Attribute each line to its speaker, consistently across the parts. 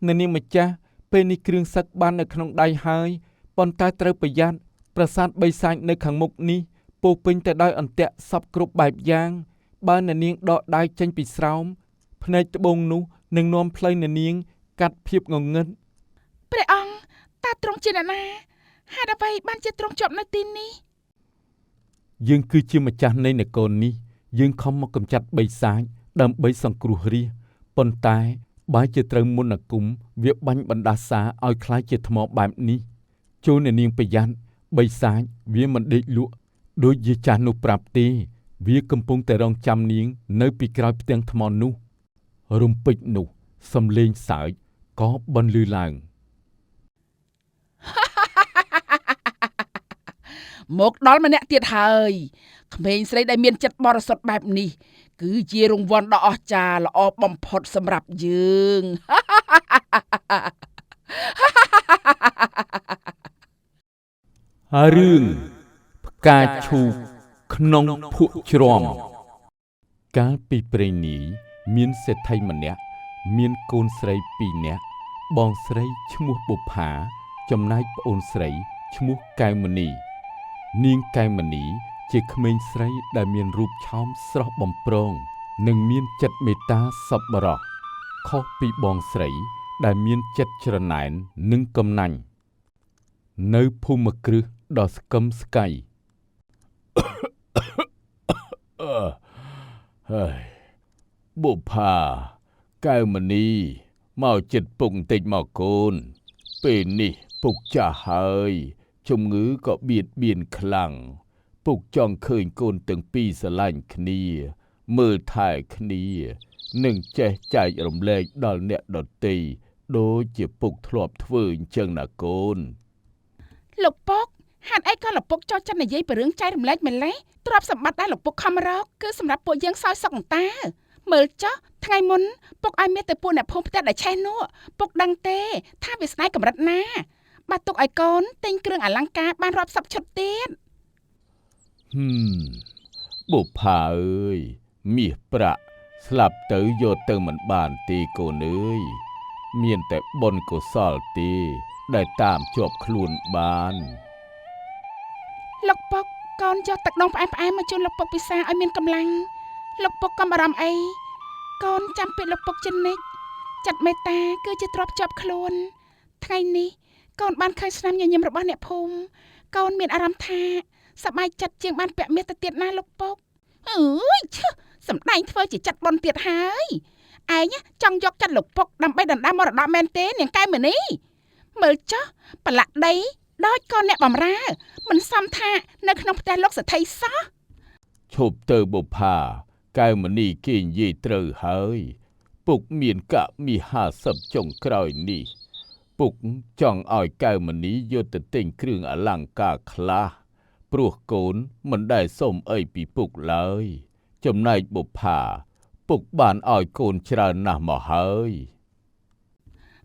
Speaker 1: អ្នកនាងម្ចាស់ពេលនេះគ្រឿងសឹកបាននៅក្នុងដៃហើយប៉ុន្តែត្រូវប្រយ័ត្នប្រាសាទបិសាចនៅខាងមុខនេះពោរពេញទៅដោយអន្ទាក់សព្វគ្រប់បែបយ៉ាងបើអ្នកនាងដកដៃចេញពីស្រោមភ្នែកត្បូងនោះនឹងនាំផ្លូវអ្នកនាងកាត់ភាពងងឹត
Speaker 2: ព្រះអង្គតើទ្រង់ជាអ្នកណាហេតុអ្វីបានជាទ្រង់ជាប់នៅទីនេះ
Speaker 1: យើងគឺជាម្ចាស់នៃនគរនេះយើងខំមកកម្ចាត់បិសាចដើម្បីសង្គ្រោះរាស្ត្រប៉ុន្តែបែរជាត្រូវមន្តអាគមវាបាញ់បណ្ដាសាឲ្យក្លាយជាថ្មបែបនេះចូលអ្នកនាងប្រយ័ត្នបិសាចវាមិនដេកលក់ដូចយាយចាស់នោះប្រាប់ទេវាកំពុងតែរងចាំនាងនៅពីក្រោយផ្ទាំងថ្មនោះរំពេចនោះសំលេងសើចក៏បន្លឺឡើង
Speaker 2: មកដល់ម្នាក់ទៀតហើយក្មេងស្រីដែលមានចិត្តបរិសុទ្ធបែបនេះគឺជារង្វាន់ដ៏អស្ចារ្យល្អបំផុតសម្រាប់យើង
Speaker 1: រឿងផ្កាឈូកក្នុងភក់ជ្រាំកាលពីព្រេងនាយមានសេដ្ឋីម្នាក់មានកូនស្រីពីរនាក់បងស្រីឈ្មោះបុប្ផាចំណែកប្អូនស្រីឈ្មោះកែវមณีនាងកែវមณีជាក្មេងស្រីដែលមានរូបឆោមស្រស់បំព្រងនិងមានចិត្តមេត្តាសប្បុរសខុសពីបងស្រីដែលមានចិត្តច្រណែននិងកំណាញ់នៅភូមិគ្រឹះដ៏ស្កឹមស្កៃ ហើយបុប្ផាកែវមณีមកចិត្តពុកបន្តិចមកកូនពេលនេះពុកចាស់ហើយជំងឺក៏បៀតបៀនខ្លាំងពុកចង់ឃើញកូនទាំងពីរស្រឡាញ់គ្នាមើលថែគ្នានិងចេះចែករំលែកដល់អ្នកដទៃដូចជាពុកធ្លាប់ធ្វើអញ្ចឹងណាកូន
Speaker 2: លោកពុកហេតុអីក៏លោកពុកចូលចិត្តនិយាយពីរឿងចែករំលែកម្លេះទ្រព្យសម្បត្តិដែលលោកពុកខំរកគឺសម្រាប់ពួកយើងសោយសុខអន្តាមើលចុះថ្ងៃមុនពុកឲ្យមានតែពួកអ្នកភូមិផ្ទះដែលឆេះនោះពុកដឹងទេថាវាស្ដាយកម្រិតណាបើទុកឲ្យកូនទិញគ្រឿងអលង្ការបានរាប់សិបឈុតទៀត
Speaker 1: ហឹមបុប្ផាអើយមាសប្រាក់ស្លាប់ទៅយកទៅមិនបានទេកូនអើយមានតែបុណ្យកុសលទេដែលតាមជាប់ខ្លួនបាន
Speaker 2: លោកពុកកូនយកទឹកដងផ្អែមៗមកជូនលោកពុកពិសាឲ្យមានកម្លាំងលោកពុកកុំបារម្ភអីកូនចាំពាក្យលោកពុកជានិច្ចចិត្តមេត្តាគឺជាទ្រព្យជាប់ខ្លួនថ្ងៃនេះកូនបានឃើញស្នាមញញឹមរបស់អ្នកភូមិកូនមានអារម្មណ៍ថាសប្បាយចិត្តជាងបានពាក់មាសទៅទៀតណាលោកពុកអើយឈឺសំដែងធ្វើជាចិត្តបុណ្យទៀតហើយឯងចង់យកចិត្តលោកពុកដើម្បីដណ្ដើមមរតកមែនទេនាងកែវមณีមើលចុះប្រឡាក់ដីដូចកូនអ្នកបំរើមិនសមថានៅក្នុងផ្ទះលោកសេដ្ឋីសោះ
Speaker 1: ឈប់ទៅបុប្ផាកែវមณีគេនិយាយត្រូវហើយពុកមានកាក់មាស50ចុងក្រោយនេះពុកចង់ឲ្យកែវមณีយកទៅទិញគ្រឿងអលង្ការខ្លះព្រោះកូនមិនដែលសុំអីពីពុកឡើយចំណែកបុប្ផាពុកបានឲ្យកូនច្រើនណាស់មកហើយ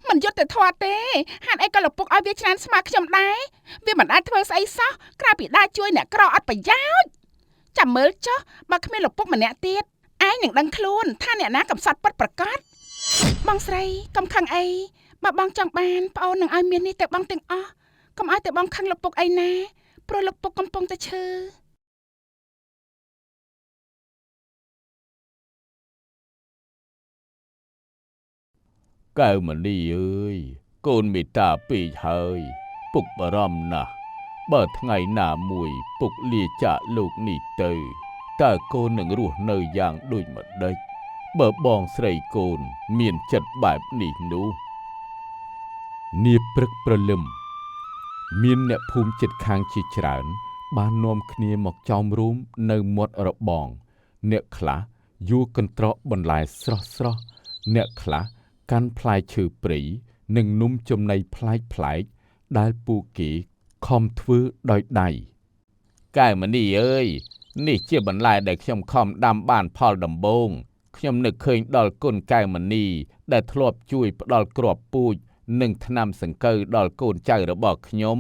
Speaker 2: មិនយុត្តិធម៌ទេហេតុអីក៏លោកពុកឲ្យវាច្រើនស្មើខ្ញុំដែរវាមិនអាចធ្វើស្អីសោះក្រៅពីដើរជួយអ្នកក្រអត់ប្រយោជន៍ចាំមើលចុះបើគ្មានលោកពុកម្នាក់ទៀតឯងនឹងដឹងខ្លួនថាអ្នកណាកំសត់ពិតប្រាកដបងស្រីកុំខឹងអីបើបងចង់បានប្អូននឹងឲ្យមាននេះទៅបងទាំងអស់កុំឲ្យតែបងខឹងលោកពុកអីណាព្រោះលោកពុកកំពុងតែឈឺ
Speaker 1: កែវមณีអើយកូនមេត្តាពេកហើយពុកបារម្ភណាស់បើថ្ងៃណាមួយពុកលាចាកលោកនេះទៅតើកូននឹងរស់នៅយ៉ាងដូចម្ដេចបើបងស្រីកូនមានចិត្តបែបនេះនោះនាព្រឹកព្រលឹមមានអ្នកភូមិជិតខាងជាច្រើនបាននាំគ្នាមកចោមរោមនៅមាត់របងអ្នកខ្លះយួរកន្ត្រកបន្លែស្រស់ៗអ្នកខ្លះកាន់ផ្លែឈើព្រៃនិងនំចំណីប្លែកៗដែលពួកគេខំធ្វើដោយដៃកែវមณีអើយនេះជាបន្លែដែលខ្ញុំខំដាំបានផលដំបូងខ្ញុំនឹកឃើញដល់គុណកែវមณีដែលធ្លាប់ជួយផ្ដល់គ្រាប់ពូជនិងថ្នាំសង្កូវដល់កូនចៅរបស់ខ្ញុំ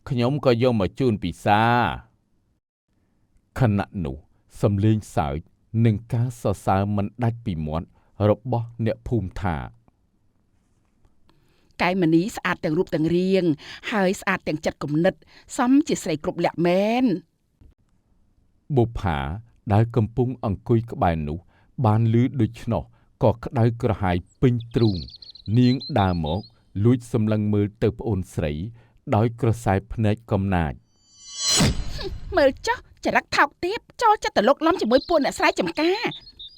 Speaker 1: ខ្ញុំក៏យកមកជូនពិសាខណៈនោះសំលេងសើចនិងការសរសើរមិនដាច់ពីមាត់របស់អ្នកភូមិថា
Speaker 2: កែវមณีស្អាតទាំងរូបទាំងរាងហើយស្អាតទាំងចិត្តគំនិតសមជាស្រីគ្រប់លក្ខមែន
Speaker 1: បុប្ផាដែលកំពុងអង្គុយក្បែរនោះ បានឮដូច្នោះក៏ក្តៅក្រហាយពេញទ្រូងនាងដើរមកលួចសម្លឹងមើលទៅប្អូនស្រី ដោយក្រសែភ្នែកកំណាច
Speaker 2: មើលចុះចរិតថោកទាបចូលចិត្តតលុកលំជាមួយពួកអ្នកស្រែចម្ការ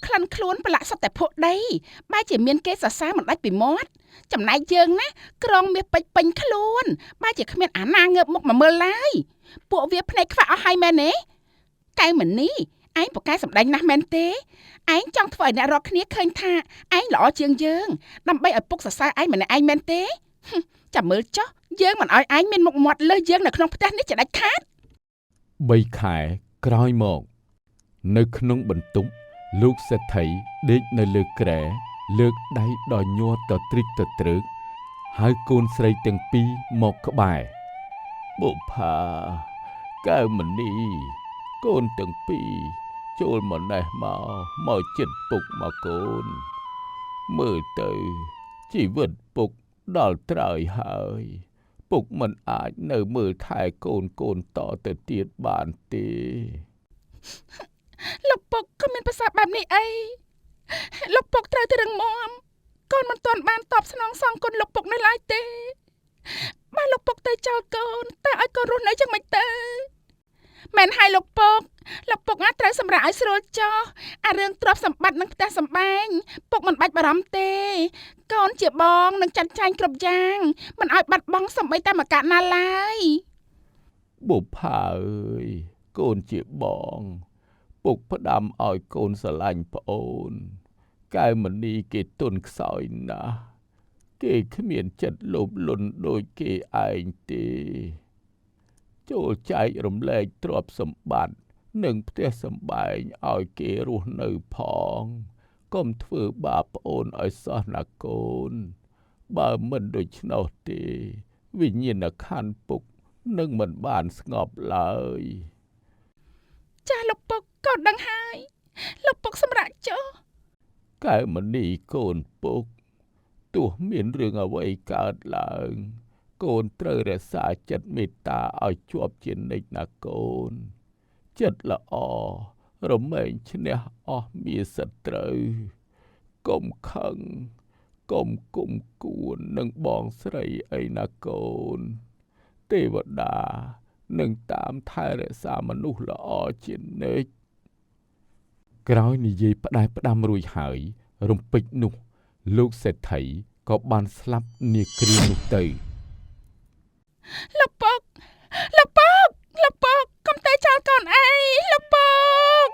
Speaker 2: ក្លិនខ្លួនប្រឡាក់សុទ្ធតែភក់ដីបែរជាមានគេសរសើរមិនដាច់ពីមាត់ចំណែកយើងណាក្រងមាសពេជ្រពេញខ្លួនបែរជាគ្មានអាណាងើបមុខមកមើលឡើយពួកវាភ្នែកខ្វាក់អស់ហើយមែនទេកែវមณีឯងពូកែសម្ដែងណាស់មែនទេឯងចង់ធ្វើឲ្យអ្នករាល់គ្នាឃើញថាឯងល្អជាងយើងដើម្បីឲ្យពុកសរសើរឯងម្នាក់ឯងមែនទេចាំមើលចុះយើងមិនឲ្យឯងមានមុខមាត់លើសយើងនៅក្នុងផ្ទះនេះជាដាច់ខាត
Speaker 1: 3ខែក្រោយមក នៅក្នុងបន្ទប់លោកសេដ្ឋីដេកនៅលើគ្រែលើកដៃដល់ញ័រតទ្រិកតទ្រើកហើយកូនស្រីទាំងពីរមកក្បែរបុប្ផាកែវមณีកូនទាំងពីរចូលមកណេះមកចិត្តពុកមកកូនមើលទៅជីវិតពុកដល់ត្រើយហើយពុកមិនអាចនៅមើលថែកូនតទៅទៀតបានទេ
Speaker 2: លោកពុកក៏មានប្រសាសន៍បែបនេះអីលោកពុកត្រូវតែរឹងមាំកូនមិនទាន់បានតបស្នងសងគុណលោកពុកនៅឡើយទេបើលោកពុកទៅចោលកូនតើឲ្យកូនរស់នៅយ៉ាងម៉េចទៅមែនហើយលោកពុកលោកពុកណាត្រូវសម្រាប់ឲ្យស្រួលចោះអារឿងទ្រព្យសម្បត្តិនិងផ្ទះសម្បែងពុកមិនបាច់បារម្ភទេកូនជាបងនឹងចាត់ចែងគ្រប់យ៉ាងមិនឲ្យបាត់បង់សំបីតែមួយកាក់ណាឡើយ
Speaker 1: បុប្ផាអើយកូនជាបងពុកផ្ដាំឲ្យកូនស្រឡាញ់ប្អូនកែវមณีគេទន់ខ្សោយណាស់គេគ្មានចិត្តលោភលន់ដូចគេឯងទេចូលចែករំលែកទ្រព្យសម្បត្តិនិងផ្ទះសម្បែងឲ្យគេរស់នៅផងកុំធ្វើបាបប្អូនឲ្យសោះណាកូនបើមិនដូច្នោះទេវិញ្ញាណក្ខន្ធពុកនឹងមិនបានស្ងប់ឡើយ
Speaker 2: ចាស់លោកពុកកូនដឹងហើយលោកពុកសម្រាប់ចុះ
Speaker 1: កែវមณีកូនពុកទោះមានរឿងអ្វីកើតឡើងកូនត្រូវរក្សាចិត្តមេត្តាឲ្យជាប់ជានិច្ចណាកូនចិត្តល្អរមែងឈ្នះអស់មានសត្រូវកុំខឹងកុំគុំគួននឹងបងស្រីអីណាកូនទេវតានឹងតាមថែរក្សាមនុស្សល្អជានិច្ចក្រោយនិយាយផ្ដែផ្ដាំរួចហើយរំពេចនោះលោកសេដ្ឋីក៏បានស្លាប់នាគ្រានោះទៅ
Speaker 2: លោកពុកលោកពុកលោកពុកកុំទៅចោលកូនអីលោកពុក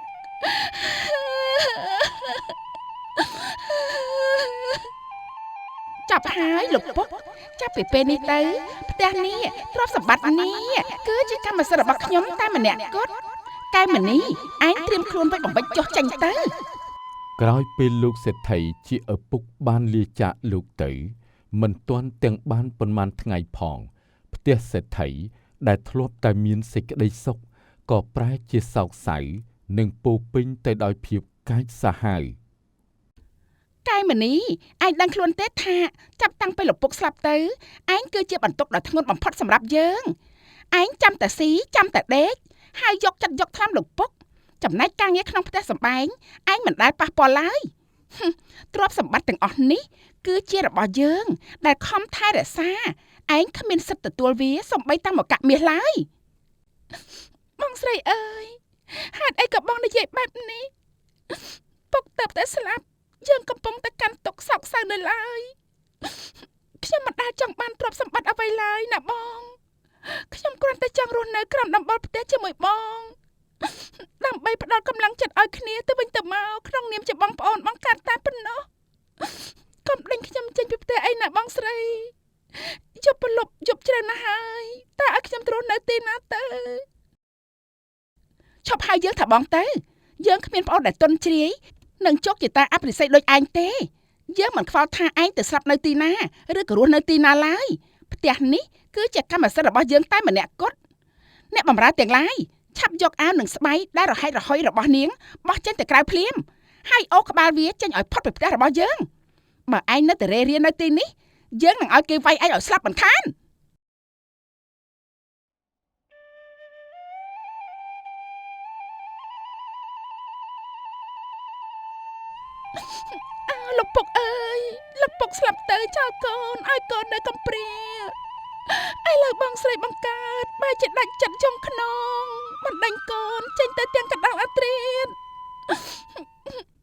Speaker 2: ចាប់ហើយលោកពុកចាប់ពីពេលនេះទៅផ្ទះនេះទ្រព្យសម្បត្តិនេះគឺជាកម្មសិទ្ធិរបស់ខ្ញុំតែម្នាក់គត់កែវមณีឯងត្រៀមខ្លួនវិចបំពេចចុះចេញទៅ
Speaker 1: ក្រោយពេលលោកសេដ្ឋីជាឪពុកបានលាចាកលោកទៅ មិនទាន់ទាំងបានប៉ុន្មានថ្ងៃផងផ្ទះសេដ្ឋីដែលធ្លាប់តែមានសេចក្តីសុខក៏ប្រែជាសោកសៅនិងពោរពេញទៅដោយភាពកាចសាហាវ
Speaker 2: កែវមณีឯងដឹងខ្លួនទេថាចាប់តាំងពីលោកពុកស្លាប់ទៅឯងគឺជាបន្ទុកដ៏ធ្ងន់បំផុតសម្រាប់យើងឯងចាំតែស៊ីចាំតែដេកហើយយកចិត្តយកថ្នាំលោកពុកចំណែកការងារក្នុងផ្ទះសម្បែងឯងមិនដែលប៉ះពាល់ឡើយហឹមទ្រព្យសម្បត្តិទាំងអស់នេះគឺជារបស់យើងដែលខំថែរក្សាឯងគ្មានសិទ្ធិទទួលវាសំបីតែមកកាក់មាសឡើយបងស្រីអើយហេតុអីក៏បងនិយាយបែបនេះពុកទៅតែស្លាប់យើងកំពុងតែកាន់ទុក្ខសោកសៅនៅឡើយខ្ញុំមិនដែលចង់បានទ្រព្យសម្បត្តិអ្វីឡើយណាបងខ្ញុំគ្រាន់តែចង់រស់នៅក្រោមដំបូលផ្ទះជាមួយបងដើម្បីផ្ដល់កម្លាំងចិត្តឲ្យគ្នាទៅវិញទៅមកក្នុងនាមជាបងប្អូនបងកើតតែប៉ុណ្ណោះកុំដេញខ្ញុំចេញពីផ្ទះអីណាបងស្រីយប់ប្រលប់យប់ច្រើនណាស់ហើយតើឲ្យខ្ញុំទ្រនៅទីណាទៅឈប់ហើយយើងថាបងទៅយើងគ្មានប្អូនដែលទន់ជ្រាយនិងជោគជាតាអភិសេកដូចឯងទេយើងមិនខ្វល់ថាឯងទៅស្លាប់នៅទីណាឬក៏រស់នៅទីណាឡើយផ្ទះនេះគឺជាកម្មសិទ្ធិរបស់យើងតែម្នាក់គត់អ្នកបម្រើទាំងឡាយឆាប់យកអាវនិងស្បៃដែលរហែករហុយរបស់នាងបោះចេញទៅក្រៅភ្លាមហើយអូសក្បាលវាចេញឲ្យផុតពីផ្ទះរបស់យើងបើឯងនៅតែរេរៀននៅទីនេះ យើងនឹងឲ្យគេវាយឯងឲ្យស្លាប់មិនខានអើលោកពុកអើយលោកពុកស្លាប់ទៅចោលកូនឲ្យកូននៅកំព្រាឥឡូវបងស្រីបង្កើតបែរជាដាច់ចិត្តចុងខ្នងបណ្ដេញកូនចេញទៅទាំងកណ្ដាលអត្រាត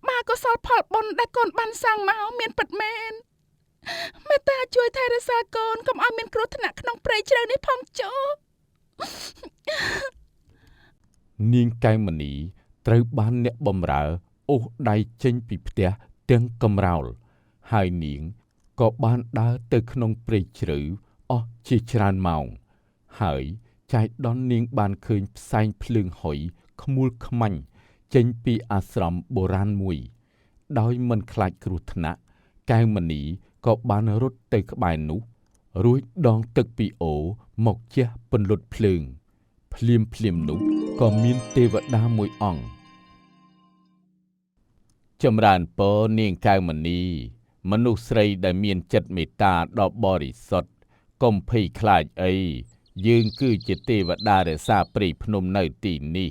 Speaker 2: បាកុសលផលបុណ្យដែលកូនបានសាងមកមានពិតមែនមេត្តាជួយថែរក្សាកូនកុំឲ្យមានគ្រោះថ្នាក់ក្នុងព្រៃជ្រៅនេះផងចុះ
Speaker 1: នាងកែវមณีត្រូវបានអ្នកបម្រើអូសដៃចេញពីផ្ទះទាំងកំរោលហើយនាងក៏បានដើរទៅក្នុងព្រៃជ្រៅអស់ជាច្រើនម៉ោងហើយចៃដន្យនាងបានឃើញផ្សែងភ្លើងហុយខ្មួលខ្មាញ់ចេញពីអាស្រមបុរាណមួយដោយមិនខ្លាចគ្រោះថ្នាក់កែវមณีក៏បានរត់ទៅក្បែរនោះរួចដងទឹកពីអូរមកជះពន្លត់ភ្លើងភ្លាមភ្លាមនោះក៏មានទេវតាមួយអង្គចម្រើនពរនាងកែវមณีមនុស្សស្រីដែលមានចិត្តមេត្តាដ៏បរិសុទ្ធកុំភ័យខ្លាចអីយើងគឺជាទេវតារក្សាព្រៃភ្នំនៅទីនេះ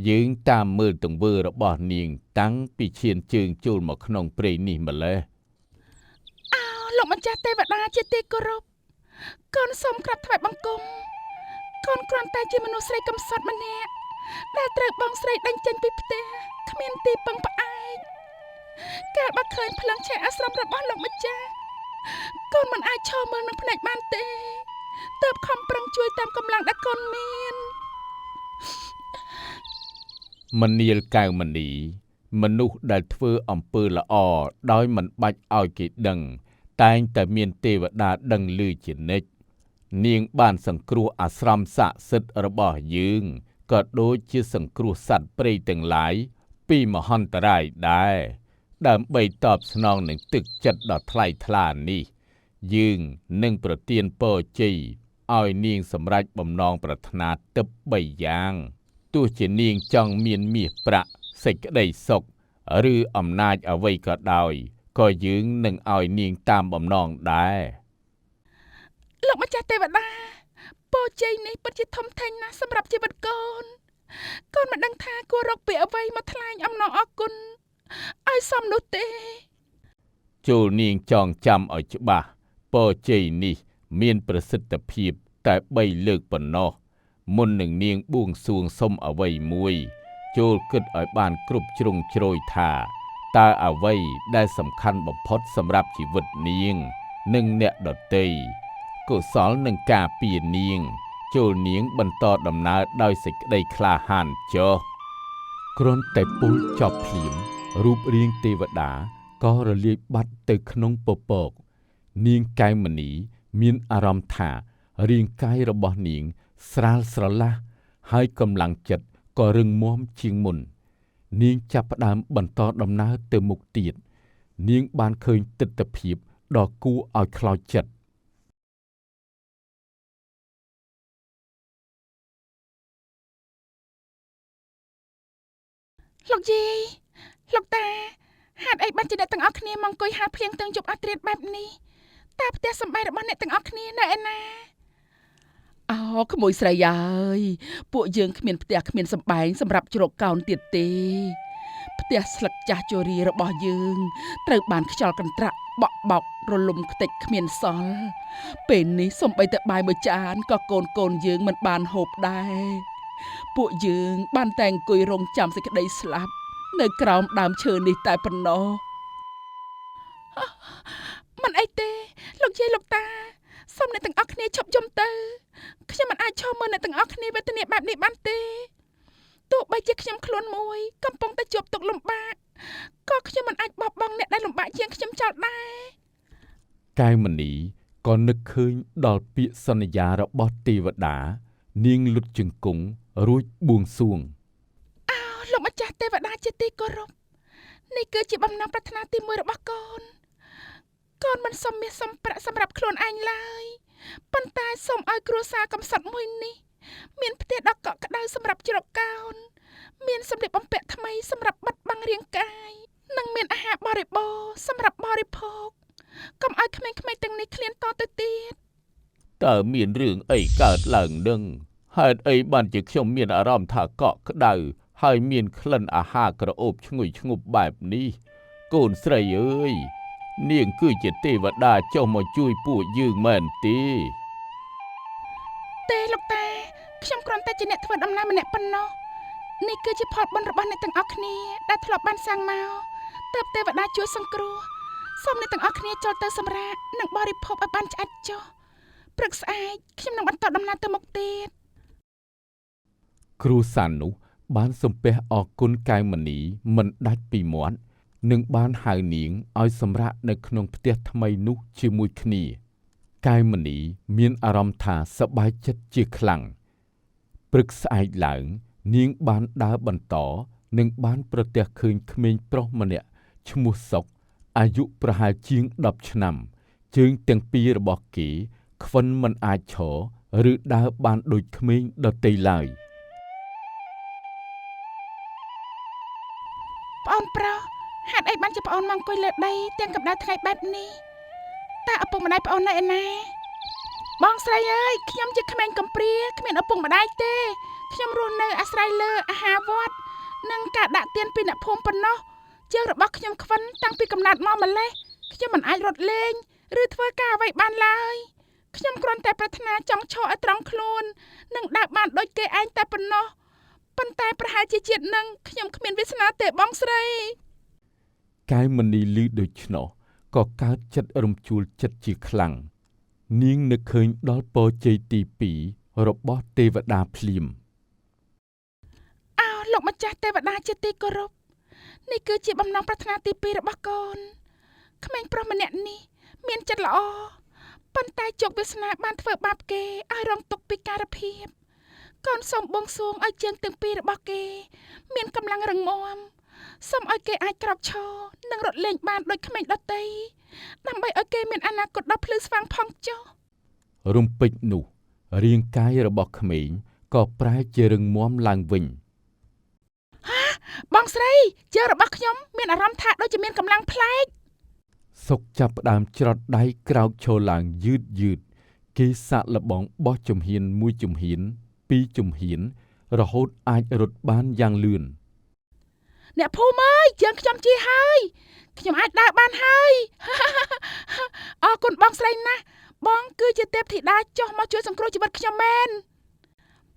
Speaker 1: យើងតាមមើលទង្វើរបស់នាងតាំងពីឈានជើងចូលមកក្នុងព្រៃនេះម្ល៉េះ
Speaker 2: អោលោកម្ចាស់ទេវតាជាទីគោរពកូនសូមក្រាបថ្វាយបង្គំកូនគ្រាន់តែជាមនុស្សស្រីកំសត់ម្នាក់ដែលត្រូវបងស្រីដេញចេញពីផ្ទះគ្មានទីពឹងផ្អែកកាលបើឃើញភ្លើងឆេះអាស្រមរបស់លោកម្ចាស់កូនមិនអាចឈរមើលនឹងភ្នែកបានទេទើបខំប្រឹងជួយតាមកម្លាំងដែលកូនមាន
Speaker 1: មនាលកែវមณีមនុស្សដែលធ្វើអំពើល្អដោយមិនបាច់ឲ្យគេដឹងតែងតែមានទេវតាដឹងឮជានិច្ចនាងបានសង្គ្រោះអាស្រមស័ក្តិសិទ្ធិរបស់យើងក៏ដូចជាសង្គ្រោះសត្វព្រៃទាំងឡាយពីមហន្តរាយដែរដើម្បីតបស្នងនឹងទឹកចិត្តដ៏ថ្លៃថ្លានេះយើងនឹងប្រទានពរជ័យឲ្យនាងសម្រេចបំណងប្រាថ្នាទិព្វ3យ៉ាងទោះជានាងចង់មានមាសប្រាក់សេចក្តីសុខឬអំណាចអ្វីក៏ដោយក៏យើងនឹងឲ្យនាងតាមបំណងដែរ
Speaker 2: លោកម្ចាស់ទេវតាពរជ័យនេះពិតជាធំធេងណាស់សម្រាប់ជីវិតកូនកូនមិនដឹងថាគួររកពាក្យអ្វីមកថ្លែងអំណរអគុណឲ្យសមនោះទេ
Speaker 1: ចូលនាងចងចាំឲ្យច្បាស់ពរជ័យនេះមានប្រសិទ្ធភាពតែ3លើកប៉ុណ្ណោះមុននឹងនាងបួងសួងសុំអ្វីមួយចូលគិតឲ្យបានគ្រប់ជ្រុងជ្រោយថាតើអ្វីដែលសំខាន់បំផុតសម្រាប់ជីវិតនាងនិងអ្នកដទៃកុសលនឹងការពារនាងចូលនាងបន្តដំណើរដោយសេចក្តីក្លាហានចុះគ្រាន់តែពុលចប់ភ្លាមរូបរាងទេវតាក៏រលាយបាត់ទៅក្នុងពពកនាងកែវមณีមានអារម្មណ៍ថារាងកាយរបស់នាងស្រាលស្រឡះហើយកម្លាំងចិត្តក៏រឹងមាំជាងមុននាងចាប់ផ្ដើមបន្តដំណើរទៅមុខទៀតនាងបានឃើញទិដ្ឋភាពដ៏គួរឲ្យខ្លោចចិត្ត
Speaker 2: លោកយាយលោកតាហេតុអីបានជាអ្នកទាំងអស់គ្នាមកអង្គុយហាលភ្លៀងទាំងយប់អាត្រៀតបែបនេះតើផ្ទះសម្បែងរបស់អ្នកទាំងអស់គ្នានៅឯណាអោក្មួយស្រីអើយពួកយើងគ្មានផ្ទះគ្មានសម្បែងសម្រាប់ជ្រកកោនទៀតទេផ្ទះស្លឹកចាស់ជរារបស់យើងត្រូវបានខ្យល់កន្ត្រាក់បក់បោករលំខ្ទេចគ្មានសល់ពេលនេះសូម្បីតែបាយមួយចានក៏កូនកូនយើងមិនបានហូបដែរពួកយើងបានតែអង្គុយរងចាំសេចក្តីស្លាប់នៅក្រោមដើមឈើនេះតែប៉ុណ្ណោះមិនអីទេលោកយាយលោកតាសូមអ្នកទាំងអស់គ្នាឈប់យំទៅខ្ញុំមិនអាចឈរមើលអ្នកទាំងអស់គ្នាវេទនាបែបនេះបានទេទោះបីជាខ្ញុំខ្លួនមួយកំពុងតែជួបទុក្ខលំបាកក៏ខ្ញុំមិនអាចបោះបង់អ្នកដែលលំបាកជាងខ្ញុំចោលដែរ
Speaker 1: កែវមณีក៏នឹកឃើញដល់ពាក្យសន្យារបស់ទេវតានាងលុតជង្គង់រួចបួងសួង
Speaker 2: អោលោកម្ចាស់ទេវតាជាទីគោរពនេះគឺជាបំណងប្រាថ្នាទីមួយរបស់កូនកូនមិនសុំមាសសុំប្រាក់សម្រាប់ខ្លួនឯងឡើយប៉ុន្តែសូមឲ្យគ្រួសារកំសត់មួយនេះមានផ្ទះដ៏កក់ក្ដៅសម្រាប់ជ្រកកោនមានសម្លៀកបំពាក់ថ្មីសម្រាប់បិទបាំងរាងកាយនិងមានអាហារបរិបូរណ៍សម្រាប់បរិភោគ កុំឲ្យក្មេងៗទាំងនេះឃ្លានតទៅទៀត
Speaker 1: តើមានរឿងអីកើតឡើងនឹងហេតុអីបានជាខ្ញុំមានអារម្មណ៍ថាកក់ក្ដៅហើយមានក្លិនអាហារក្រអូបឈ្ងុយឈ្ងប់បែបនេះកូនស្រីអើយនាងគឺជាទេវតាចុះមកជួយពួកយើងមែនទេ
Speaker 2: ទេលោកតាខ្ញុំគ្រាន់តែជាអ្នកធ្វើដំណើរម្នាក់ប៉ុណ្ណោះនេះគឺជាផលបុណ្យរបស់អ្នកទាំងអស់គ្នាដែលធ្លាប់បានសាងមកទើបទេវតាជួយសង្គ្រោះសូមអ្នកទាំងអស់គ្នាចូលទៅសម្រាកនិងបរិភោគឲ្យបានឆ្អែតចុះព្រឹកស្អែកខ្ញុំនឹងបន្តដំណើរទៅមុខទៀត
Speaker 1: គ្រួសារនោះបានសំពះអរគុណកែវមณีមិនដាច់ពីមាត់និងបានហៅនាងឲ្យសម្រាកនៅក្នុងផ្ទះថ្មីនោះជាមួយគ្នាកែវមณีមានអារម្មណ៍ថាសប្បាយចិត្តជាខ្លាំងព្រឹកស្អែកឡើងនាងបានដើរបន្តនិងបានប្រទះឃើញក្មេងប្រុសម្នាក់ឈ្មោះសុកអាយុប្រហែលជាង10ឆ្នាំជើងទាំងពីររបស់គេខ្វិនមិនអាចឈរឬដើរបានដូចក្មេងដទៃឡើយ
Speaker 2: ប្អូនប្រុសហេតុអីបានជាប្អូនមកអង្គុយលើដីទាំងកម្ដៅថ្ងៃបែបនេះតើឪពុកម្ដាយប្អូននៅឯណាបងស្រីអើយខ្ញុំជាក្មេងកំព្រាគ្មានឪពុកម្ដាយទេខ្ញុំរស់នៅអាស្រ័យលើអាហារវត្តនិងការដាក់ទានពីអ្នកភូមិប៉ុណ្ណោះជើងរបស់ខ្ញុំខ្វិនតាំងពីកំណើតមកម្លេះខ្ញុំមិនអាចរត់លេងឬធ្វើការអ្វីបានឡើយខ្ញុំគ្រាន់តែប្រាថ្នាចង់ឈរឲ្យត្រង់ខ្លួននិងដើរបានដូចគេឯងតែប៉ុណ្ណោះប៉ុន្តែប្រហែលជាជាតិនឹងខ្ញុំគ្មានវាសនាទេបងស្រី
Speaker 1: កែវមณีឮដូច្នោះក៏កើតចិត្តរំជួលចិត្តជាខ្លាំងនាងនឹកឃើញដល់ពរជ័យទី2របស់ទេវតាភ្លាម
Speaker 2: អោលោកម្ចាស់ទេវតាជាទីគោរពនេះគឺជាបំណងប្រាថ្នាទី2របស់កូនក្មេងប្រុសម្នាក់នេះមានចិត្តល្អប៉ុន្តែជោគវាសនាបានធ្វើបាបគេឲ្យរងទុក្ខពិការភាពកូនសូមបួងសួងឲ្យជើងទាំងពីររបស់គេមានកម្លាំងរឹងមាំសូមឲ្យគេអាចក្រោកឈរនិងរត់លេងបានដូចក្មេងដទៃដើម្បីឲ្យគេមានអនាគតដ៏ភ្លឺស្វាងផងចុះ
Speaker 1: រំពេចនោះរាងកាយរបស់ក្មេងក៏ប្រែជារឹងមាំឡើងវិញ
Speaker 2: បងស្រីជើងរបស់ខ្ញុំមានអារម្មណ៍ថាដូចជាមានកម្លាំងប្លែក
Speaker 1: សុកចាប់ផ្ដើមច្រត់ដៃក្រោកឈរឡើងយឺតយឺតគេសាកល្បងបោះជំហានមួយជំហានពីរជំហានរហូតអាចរត់បានយ៉ាងលឿន
Speaker 2: អ្នកភូមិអើយជើងខ្ញុំជាហើយខ្ញុំអាចដើរបានហើយ អរគុណបងស្រីណាស់បងគឺជាទេពធីតាចុះមកជួយសង្គ្រោះជីវិតខ្ញុំមែន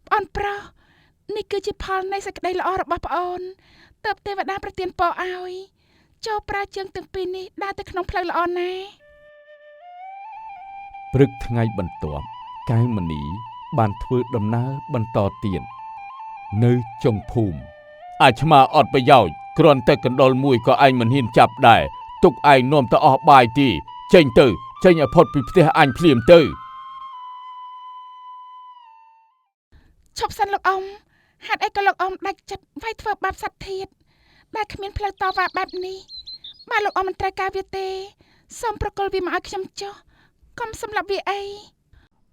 Speaker 2: ប្អូនប្រុសនេះគឺជាផលនៃសេចក្តីល្អរបស់ប្អូនទើបទេវតាប្រទានពរឲ្យចូលប្រើជើងទាំងពីរនេះដើរទៅក្នុងផ្លូវល្អណាស់
Speaker 1: ព្រឹកថ្ងៃបន្ទាប់កែវមณีបានធ្វើដំណើរបន្តទៀតនៅចុងភូមិអាឆ្មាអត់ប្រយោជន៍គ្រាន់តែកណ្ដុរមួយក៏ឯងមិនហ៊ានចាប់ដែរទុកឯងនាំទៅអស់បាយទីចេញទៅចេញឲ្យផុតពីផ្ទះអញភ្លាមទៅ
Speaker 2: ឈប់សិនលោកអ៊ំហេតុអីក៏លោកអ៊ំដាច់ចិត្តវាយធ្វើបាបសត្វធាតុដែលគ្មានផ្លូវតវ៉ាបែបនេះបើលោកអ៊ំមិនត្រូវការវាទេសូមប្រគល់វាមកឲ្យខ្ញុំចុះកុំសម្លាប់វាអី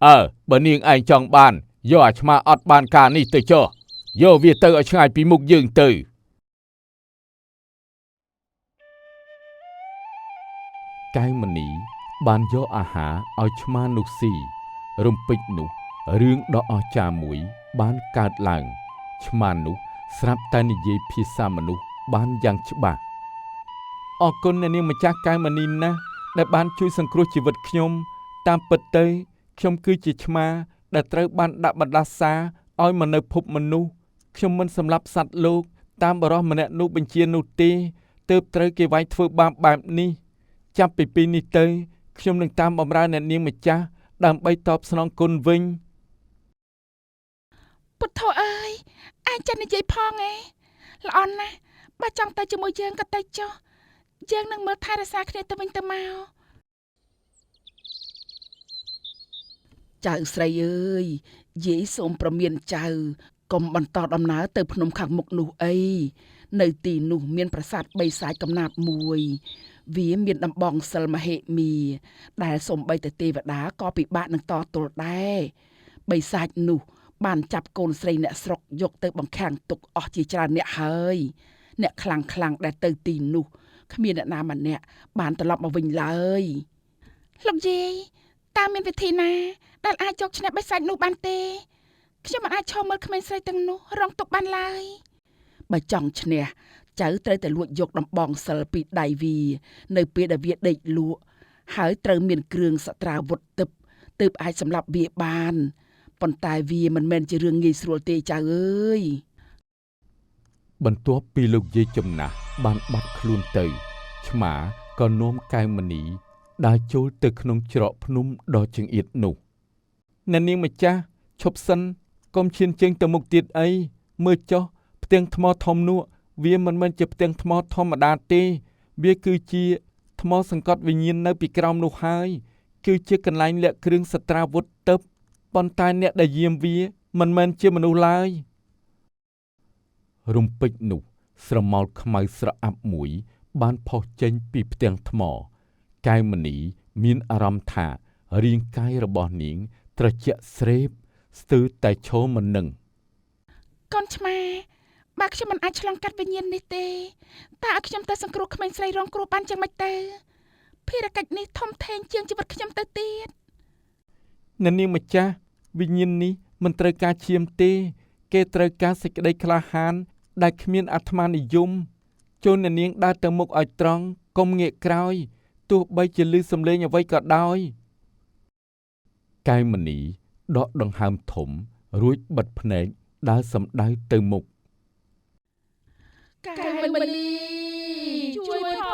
Speaker 1: អើបើនាងឯងចង់បានយកអាឆ្មាអត់បានការនេះទៅចុះយកវាទៅឲ្យឆ្ងាយពីមុខយើងទៅកែវមณีបានយកអាហារឲ្យឆ្មានោះស៊ីរំពេចនោះរឿងដ៏អស្ចារ្យមួយបានកើតឡើងឆ្មានោះស្រាប់តែនិយាយភាសាមនុស្សបានយ៉ាងច្បាស់អរគុណអ្នកនាងម្ចាស់កែវមณีណាស់ដែលបានជួយសង្គ្រោះជីវិតខ្ញុំតាមពិតទៅខ្ញុំគឺជាឆ្មាដែលត្រូវបានដាក់បណ្ដាសាឲ្យមកនៅភពមនុស្សខ្ញុំមិនសម្លាប់សត្វលោកតាមបរិសម្នាក់នោះបញ្ជានោះទេទើបត្រូវគេវាយធ្វើបាបបែបនេះចាប់ពីពេលនេះទៅខ្ញុំនឹងតាមបម្រើអ្នកនាងម្ចាស់ដើម្បីតបស្នងគុណវិញ
Speaker 2: ពុទ្ធោអើយឯងចេះនិយាយផងឯងល្អណាស់បើចង់ទៅជាមួយយើងក៏ទៅចុះយើងនឹងមើលថែរក្សាគ្នាទៅវិញទៅមកចៅស្រីអើយយាយសូមប្រមានចៅកុំបន្តដំណើរទៅភ្នំខាងមុខនោះអីនៅទីនោះមានប្រាសាទបីសាចកំណាព្យមួយវាមានដំបងសិលមហិមាដែលសូម្បីតែទេវតាក៏ពិបាកនឹងតទល់ដែរបិសាចនោះបានចាប់កូនស្រីអ្នកស្រុកយកទៅបង្ខាំងទុកអស់ជាច្រើនអ្នកហើយអ្នកខ្លាំងខ្លាំងដែលទៅទីនោះគ្មានអ្នកណាម្នាក់បានត្រឡប់មកវិញឡើយ លោកយាយតើមានវិធីណាដែលអាចយកឈ្នះបិសាចនោះបានទេខ្ញុំមិនអាចឈរមើលក្មេងស្រីទាំងនោះរងទុក្ខបានឡើយបើចង់ឈ្នះចៅត្រូវតែលួចយកដំបងសិលពីដៃវានៅពេលដែលវាដេកលក់ហើយត្រូវមានគ្រឿងសត្រាវុធទិព្វទើបអាចសម្លាប់វាបានប៉ុន្តែវាមិនមែនជារឿងងាយស្រួលទេចៅអើយ
Speaker 1: បន្ទាប់ពីលោកយាយចំណាស់បានបាត់ខ្លួនទៅឆ្មាក៏នាំកែវមณีដើរចូលទៅក្នុងច្រកភ្នំដ៏ចង្អៀតនោះអ្នកនាងម្ចាស់ឈប់សិនកុំឈានជើងទៅមុខទៀតអីមើលចុះផ្ទាំងថ្មធំនោះវាមិនមែនជាផ្ទាំងថ្មធម្មតាទេវាគឺជាថ្មសង្កត់វិញ្ញាណនៅពីក្រោមនោះហើយគឺជាកន្លែងលាក់គ្រឿងសត្រាវុធទិព្វប៉ុន្តែអ្នកដែលយាមវាមិនមែនជាមនុស្សឡើយរំពេចនោះស្រមោលខ្មៅស្រអាប់មួយបានផុសចេញពីផ្ទាំងថ្មកែវមณีមានអារម្មណ៍ថារាងកាយរបស់នាងត្រជាក់ស្រេបស្ទើរតែឈរមិននឹង
Speaker 2: កូនឆ្មាបើខ្ញុំមិនអាចឆ្លងកាត់វិញ្ញាណនេះទេតើឲ្យខ្ញុំទៅសង្គ្រោះក្មេងស្រីរងគ្រោះបានយ៉ាងម៉េចទៅភារកិច្ចនេះធំធេងជាងជីវិតខ្ញុំទៅទៀត
Speaker 1: អ្នកនាងម្ចាស់វិញ្ញាណនេះមិនត្រូវការឈាមទេគេត្រូវការសេចក្តីក្លាហានដែលគ្មានអាត្មានិយមចូលអ្នកនាងដើរទៅមុខឲ្យត្រង់កុំងាកក្រោយទោះបីជាឮសំឡេងអ្វីក៏ដោយកែវមณีដកដង្ហើមធំរួចបិទភ្នែកដើរសំដៅទៅមុខ
Speaker 2: កែវមณีជួយផ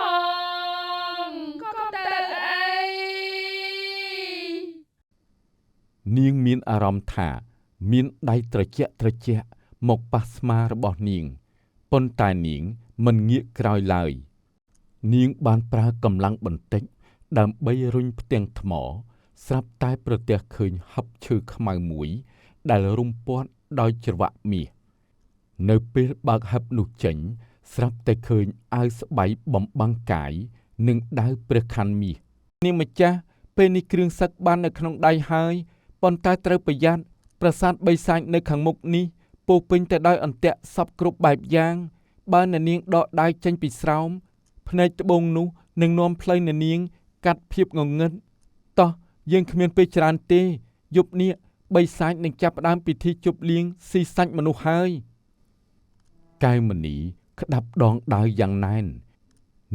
Speaker 2: ងកុំទៅអី
Speaker 1: នាងមានអារម្មណ៍ថាមានដៃត្រជាក់ត្រជាក់មកប៉ះស្មារបស់នាងប៉ុន្តែនាងមិនងាកក្រោយឡើយនាងបានប្រើកម្លាំងបន្តិចដើម្បីរុញផ្ទាំងថ្មស្រាប់តែប្រទះឃើញហឹបឈើខ្មៅមួយដែលរុំព័ទ្ធដោយច្រវាក់មាសនៅពេលបើកហឹបនោះចេញស្រាប់តែឃើញអាវស្បៃបំបាំងកាយនិងដាវព្រះខ័នមាសនាងម្ចាស់ពេលនេះគ្រឿងសឹកបាននៅក្នុងដៃហើយប៉ុន្តែត្រូវប្រយ័ត្នប្រាសាទបិសាចនៅខាងមុខនេះពោពេញទៅដោយអន្ទាក់សពគ្រប់បែបយ៉ាងបើអ្នកនាងដកដាវចេញពីស្រោមភ្នែកត្បូងនោះនឹងនាំផ្លូវអ្នកនាងកាត់ភាពងងឹតតោះយើងគ្មានពេលច្រើនទេយប់នេះបិសាចនឹងចាប់ផ្ដើមពិធីជប់លៀងស៊ីសាច់មនុស្សហើយកែវមณีក្តាប់ដងដាវយ៉ាងណែន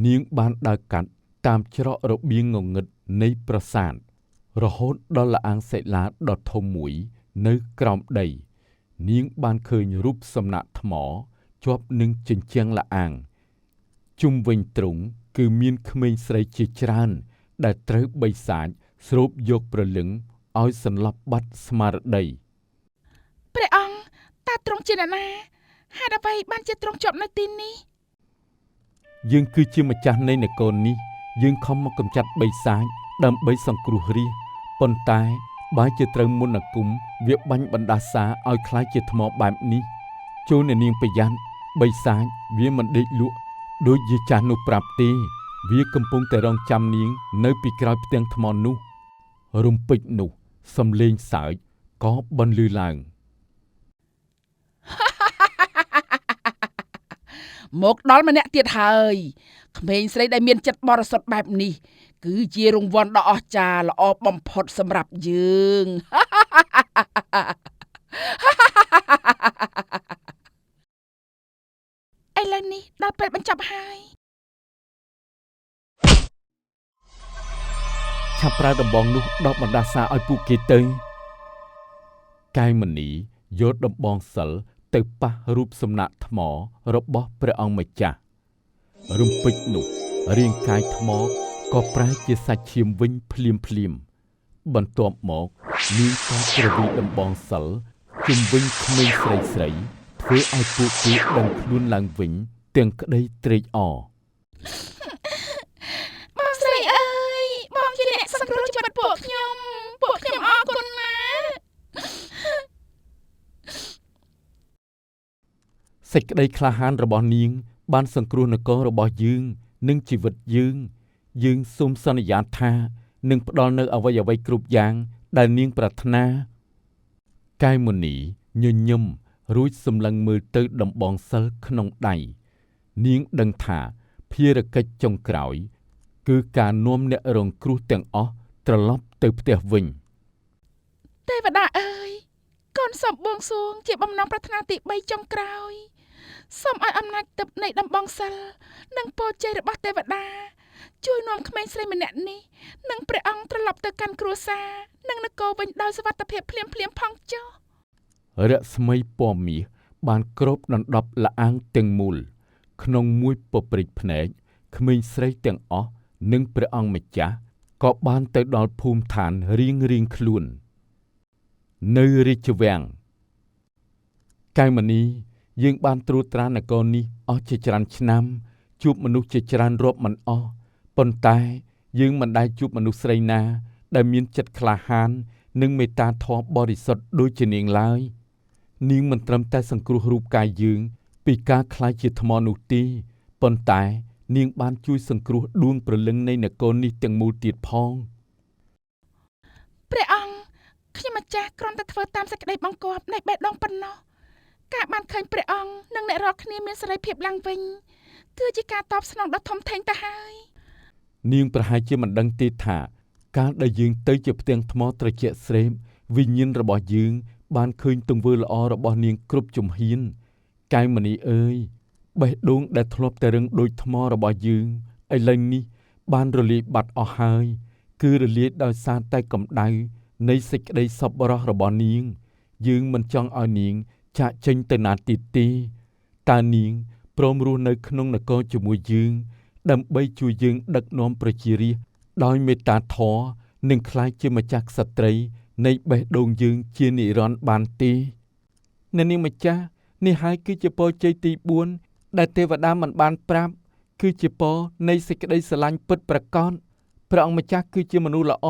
Speaker 1: នាងបានដើរកាត់តាមច្រករបៀងងងឹតនៃប្រាសាទរហូតដល់ល្អាងសិលាដ៏ធំមួយនៅក្រោមដីនាងបានឃើញរូបសំណាកថ្មជាប់នឹងជញ្ជាំងល្អាងជុំវិញទ្រង់គឺមានក្មេងស្រីជាច្រើនដែលត្រូវបិសាចស្រូបយកព្រលឹងឲ្យសន្លប់បាត់ស្មារតី
Speaker 2: ព្រះអង្គតើទ្រង់ជាអ្នកណាហេតុអ្វីបានជាទ្រង់ជាប់នៅទីនេះ
Speaker 1: យើងគឺជាម្ចាស់នៃនគរនេះយើងខំមកកម្ចាត់បិសាចដើម្បីសង្គ្រោះរាស្ត្រប៉ុន្តែបើជាត្រូវមន្តអាគមវាបាញ់បណ្ដាសាឲ្យคล้ายជាថ្មបែបនេះចូលអ្នកនាងប្រយ័ត្នបិសាចវាមិនដេកលក់ដូចយាចាស់នោះប្រាប់ទេវាកំពុងតែរងចាំនាងនៅពីក្រោយផ្ទាំងថ្មនោះរំពេចនោះសំលេងសើចក៏បន្លឺឡើង
Speaker 2: មកដល់ម្នាក់ទៀតហើយក្មេងស្រីដែលមានចិត្តបរិសុទ្ធបែបនេះគឺជារង្វាន់ដ៏អស្ចារ្យល្អបំផុតសម្រាប់យើងឥឡូវនេះដល់ពេលបញ្ចប់ហើយ
Speaker 1: ឆាប់ប្រើដំបងនោះដោះបណ្ដាសាឲ្យពួកគេទៅកែវមณีយកដំបងសិលទៅប៉ះរូបសំណាកថ្មរបស់ព្រះអង្គម្ចាស់រំពេចនោះរាងកាយថ្មក៏ប្រែជាសាច់ឈាមវិញភ្លាមភ្លាមបន្ទាប់មកនាងក៏គ្រវីដំបងសិលជុំវិញក្មេងស្រីស្រីធ្វើឲ្យពួកគេដឹងខ្លួនឡើងវិញទាំងក្តីត្រេកអរ
Speaker 2: បងស្រីអើយបងជាអ្នកសង្គ្រោះជីវិតពួកខ្ញុំពួកខ្ញុំអរគុណណាស់
Speaker 1: សេចក្តីក្លាហានរបស់នាងបានសង្គ្រោះនគររបស់យើងនិងជីវិតយើងយើងសូមសន្យាថានឹងផ្ដល់នូវអ្វីអ្វីគ្រប់យ៉ាងដែលនាងប្រាថ្នាកែវមณีញញឹមរួចសម្លឹងមើលទៅដំបងសិលក្នុងដៃនាងដឹងថាភារកិច្ចចុងក្រោយគឺការនាំអ្នករងគ្រោះទាំងអស់ ត្រឡប់ទៅផ្ទះវិញ
Speaker 2: ទេវតាអើយកូនសូមបួងសួងជាបំណងប្រាថ្នាទី3ចុងក្រោយសូមឲ្យអំណាចទឹកនៃដំបងសិលនិងពរជ័យរបស់ទេវតាជួយនាំក្មេងស្រីម្នាក់នេះនិងព្រះអង្គត្រឡប់ទៅកាន់គ្រួសារនិងនគរវិញដោយសុវត្ថិភាពភ្លាមៗផងចុះ
Speaker 1: រស្មីពណ៌មាសបានគ្របដណ្ដប់ល្អាងទាំងមូលក្នុងមួយពព្រិចភ្នែកក្មេងស្រីទាំងអស់និងព្រះអង្គម្ចាស់ក៏បានទៅដល់ភូមិឋានរៀងៗខ្លួននៅរាជវាំងកែវមณีយើងបានត្រួតត្រានគរនេះអស់ជាច្រើនឆ្នាំជួបមនុស្សជាច្រើនរាប់មិនអស់ប៉ុន្តែយើងមិនដែលជួបមនុស្សស្រីណាដែលមានចិត្តក្លាហាននិងមេត្តាធម៌បរិសុទ្ធដូចជានាងឡើយនាងមិនត្រឹមតែសង្គ្រោះរូបកាយយើងពីការក្លាយជាថ្មនោះទេប៉ុន្តែនាងបានជួយសង្គ្រោះដួងព្រលឹងនៃនគរនេះទាំងមូលទៀតផង
Speaker 2: ព្រះអង្គខ្ញុំម្ចាស់គ្រាន់តែធ្វើតាមសេចក្តីបង្គាប់នៃបេះដូងប៉ុណ្ណោះការបានឃើញព្រះអង្គនិងអ្នករាល់គ្នាមានសេរីភាពឡើងវិញគឺជាការតបស្នងដ៏ធំធេងទៅហើយ
Speaker 1: នាងប្រហែលជាមិនដឹងទេថាកាលដែលយើងទៅជាផ្ទាំងថ្មត្រជាក់ស្រេបវិញ្ញាណរបស់យើងបានឃើញទង្វើល្អរបស់នាងគ្រប់ជំហានកែវមณีអើយបេះដូងដែលធ្លាប់តែរឹងដូចថ្មរបស់យើងឥឡូវនេះបានរលាយបាត់អស់ហើយគឺរលាយដោយសារតែកម្ដៅនៃសេចក្តីសប្បុរសរបស់នាងយើងមិនចង់ឲ្យនាងចាកចេញទៅណាទៀតទេតើនាងព្រមរស់នៅក្នុងនគរជាមួយយើងដើម្បីជួយយើងដឹកនាំប្រជារាស្ត្រដោយមេត្តាធម៌និងក្លាយជាម្ចាស់ក្សត្រីនៃបេះដូងយើងជានិរន្តរ៍បានទេអ្នកនាងម្ចាស់នេះហើយគឺជាពរជ័យទី4ដែលទេវតាមិនបានប្រាប់គឺជាពរនៃសេចក្តីស្រឡាញ់ពិតប្រាកដព្រះអង្គម្ចាស់គឺជាមនុស្សល្អ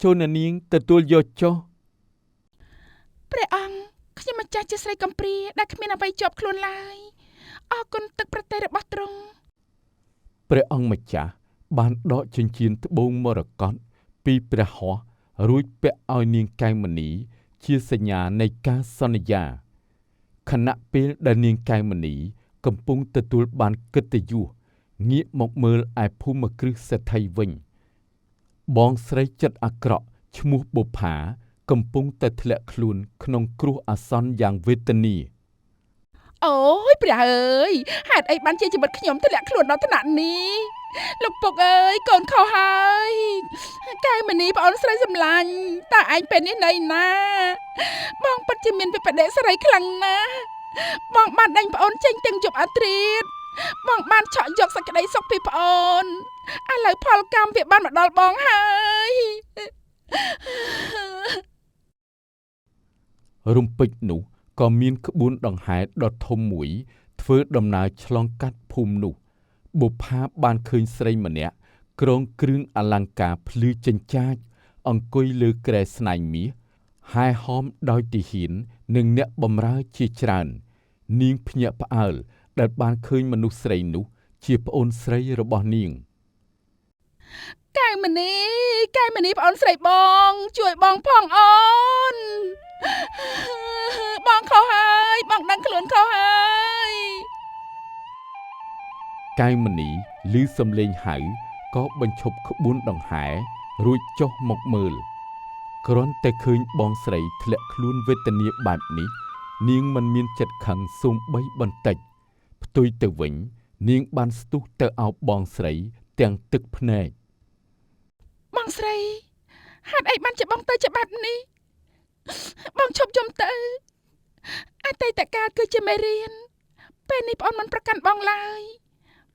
Speaker 1: ចូលអ្នកនាងទទួលយកចុះ
Speaker 2: ព្រះអង្គខ្ញុំម្ចាស់ជាស្រីកំព្រាដែលគ្មានអ្វីជាប់ខ្លួនឡើយអរគុណទឹកប្រតិរបស់ទ្រង់
Speaker 1: ព្រះអង្គម្ចាស់បានដកចិញ្ចៀនត្បូងមរកតពីព្រះហស្ថរួចពាក់ឲ្យនាងកែវមณีជាសញ្ញានៃការសន្យាខណៈពេលដែលនាងកែវមณีកំពុងទទួលបានកិត្តិយសងាកមកមើលឯភូមិគ្រឹះសេដ្ឋីវិញបងស្រីចិត្តអាក្រក់ឈ្មោះបុប្ផាកំពុងតែធ្លាក់ខ្លួនក្នុងគ្រោះអាសន្នយ៉ាងវេទនា
Speaker 2: អូយព្រះអើយហេតុអីបានជាជីវិតខ្ញុំធ្លាក់ខ្លួនដល់ថ្នាក់នេះលោកពុកអើយកូនខុសហើយកែវមณีប្អូនស្រីសម្លាញ់តើឯងពេលនេះនៅណាបងពិតជាមានវិបត្តិស្រីខ្លាំងណាស់បងបានដេញប្អូនចេញទាំងយប់អាធ្រាត្របងបានឆក់យកសេចក្តីសុខពីប្អូនឥឡូវផលកម្មវាបានមកដល់បងហើយ
Speaker 1: រំពេចនោះក៏មានក្បួនដង្ហែដ៏ធំមួយធ្វើដំណើរឆ្លងកាត់ភូមិនោះបុប្ផាបានឃើញស្រីម្នាក់គ្រងគ្រឿងអលង្ការភ្លឺចិញ្ចាចអង្គុយលើគ្រែស្នែងមាសហែហោមដោយទាហាននិងអ្នកបម្រើជាច្រើននាងភ្ញាក់ផ្អើលដែលបានឃើញមនុស្សស្រីនោះជាប្អូនស្រីរបស់នាង
Speaker 2: កែវមณีកែវមณีប្អូនស្រីបងជួយបងផងអូនបងខុសហើយបងដឹងខ្លួនខុសហើយ
Speaker 1: កែវមณีឮសំឡេងហៅក៏បញ្ឈប់ក្បួនដង្ហែរួចចុះមកមើលគ្រាន់តែឃើញបងស្រីធ្លាក់ខ្លួនវេទនាបែបនេះនាងមិនមានចិត្តខឹងសូម្បីបន្តិចផ្ទុយទៅវិញនាងបានស្ទុះទៅអោបបងស្រីទាំងទឹកភ្នែក
Speaker 2: បងស្រីហេតុអីបានជាបងទៅជាបែបនេះបងឈប់យំទៅអតីតកាលគឺជាមេរៀនពេលនេះប្អូនមិនប្រកាន់បងឡើយ